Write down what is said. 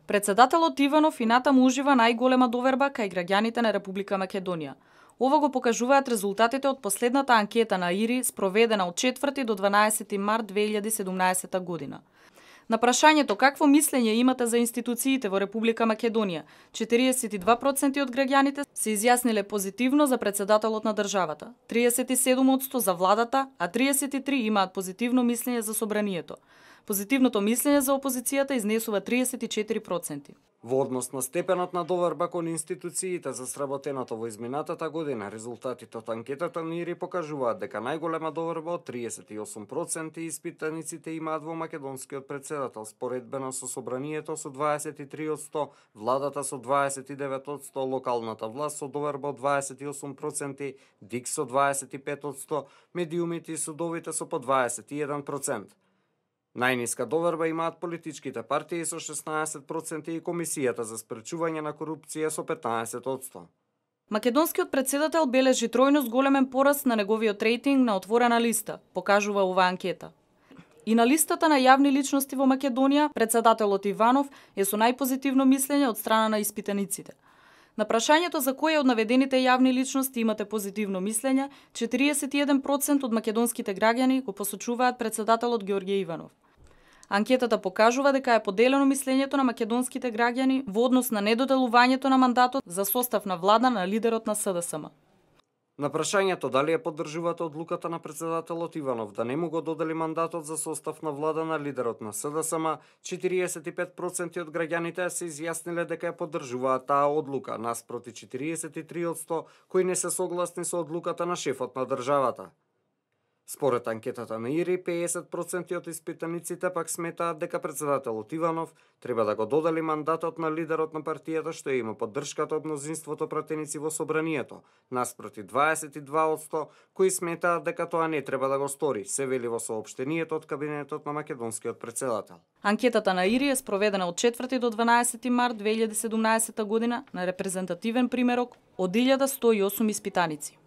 Председателот Иванов и натаму ужива најголема доверба кај граѓаните на Република Македонија. Ова го покажуваат резултатите од последната анкета на ИРИ спроведена од 4 до 12 март 2017 година. На прашањето какво мислење имате за институциите во Република Македонија, 42% од граѓаните се изјасниле позитивно за председателот на државата, 37% за владата, а 33% имаат позитивно мислење за собранието. Позитивното мислење за опозицијата изнесува 34%. Во однос на степенот на доверба кон институциите за сработеното во изминатата година, резултатите од анкетата на ИРИ покажуваат дека најголема доверба од 38% испитаниците имаат во македонскиот председател, споредбено со собранието со 23%, владата со 29%, локалната власт со доверба од 28%, ДИК со 25%, медиумите и судовите со по 21%. Најниска доверба имаат политичките партии со 16% и Комисијата за спречување на корупција со 15%. Македонскиот председател бележи тројно зголемен пораст на неговиот рейтинг на отворена листа, покажува ова анкета. И на листата на јавни личности во Македонија, председателот Иванов е со најпозитивно мислење од страна на испитаниците. На прашањето за кои од наведените јавни личности имате позитивно мислење, 41% од македонските граѓани го посочуваат председателот Ѓорѓе Иванов. Анкетата покажува дека е поделено мислењето на македонските граѓани во однос на недоделувањето на мандатот за состав на влада на лидерот на СДСМ. На прашањето дали ја поддржувате одлуката на председателот Иванов да не му го додели мандатот за состав на влада на лидерот на СДСМ, 45% од граѓаните се изјасниле дека ја поддржуваат таа одлука, наспроти 43% кои не се согласни со одлуката на шефот на државата. Според анкетата на ИРИ, 50% од испитаниците пак сметаат дека председателот Иванов треба да го додели мандатот на лидерот на партијата што има поддршката од мнозинството пратеници во собранието, наспроти 22% кои сметаат дека тоа не треба да го стори, се вели во соопштението од кабинетот на македонскиот председател. Анкетата на ИРИ е спроведена од 4 до 12 март 2017 година на репрезентативен примерок од 1108 испитаници.